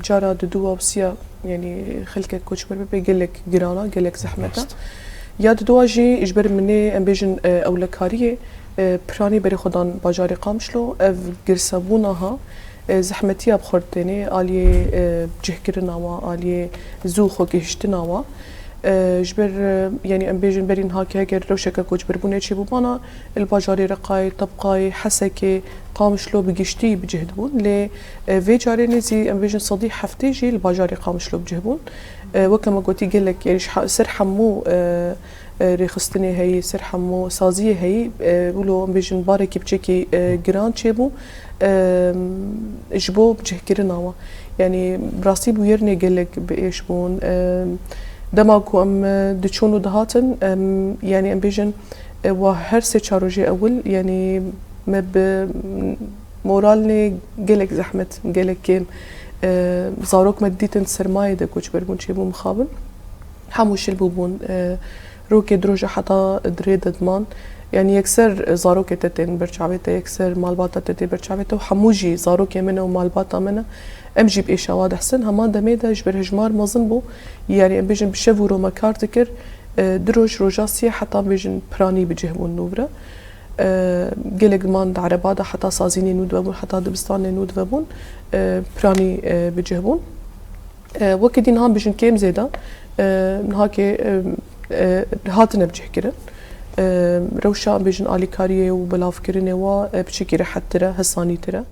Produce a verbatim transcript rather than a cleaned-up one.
Cara diduwa û siya, yanî xelkek koçber bibe gelek giran e, gelek zehmet e. Rast. Ya diduwa jî ji ber minê, em bêjin, e, ewlekariyê, e, piranî berê xwe dan bajarê Qamişlo, ev girsebûna ha, e, zehmetiya bi xwe têne, aliyê, e, cihkirina wa, aliyê zû xwe gihiştina wa. E, ji ber, e, yanî em bêjin berî niha ke heger rewşeke koçberbûnê çêbûbana, li bajarê Reqayê, Tebqayê, Hesekê, Qamişlo bi giştî bi cih dibûn. Lê, e, vê carê nêzî em bêjin sedî heftê jî li bajarê Qamişlo bi cih bûn. E, weke me gotî gelek, yanî ji he-, ser hemû, e, e, rêxistinê heyî, ser hemû saziyê heyî, e, wilo em bêjin barekî piçekî, e, giran çêbû, e, ji bo bicihkirina wan. Yanî bi rastî bûyerên gelek bi êş bûn. E, dema ku em, e, diçûn û dihatin, em, yanî em bêjin, e, wa her sê çar rojê ewil, yanî me bi moralê gelek zehmet, gelek kêm, e, zarok me didîtin sermayê de koçberbûn çêbû mixabin. Hemû şil bûbûn. E, rokê du roja heta di rê de diman. Yanî yekser zarokê te tên ber çavê te, yekser malbata te tê ber çavê te û hemû jî zarokê min e û malbata min e. Em jî bi êşa wa dihsin. Heman demê de ji ber hejmar mezin bû. Yanî em bêjin bi şev û ro me kar dikir. E, du roj, roja siyê heta bêjin piranî bi cih bûn nûvre. E, gelek diman di ereba de heta sazînê nû dibe bûn, heta dibistanê nû dibe bûn, e, piranî, e, bi cih bûn. E, wekî dî niha bêjin kêm zêde, e, niha ke, e, e, hatine bicihkirin. E, rewşa bêjin alîkariyê û belavkirinê wa, e, piçekî rehettir e, hesanîtir e.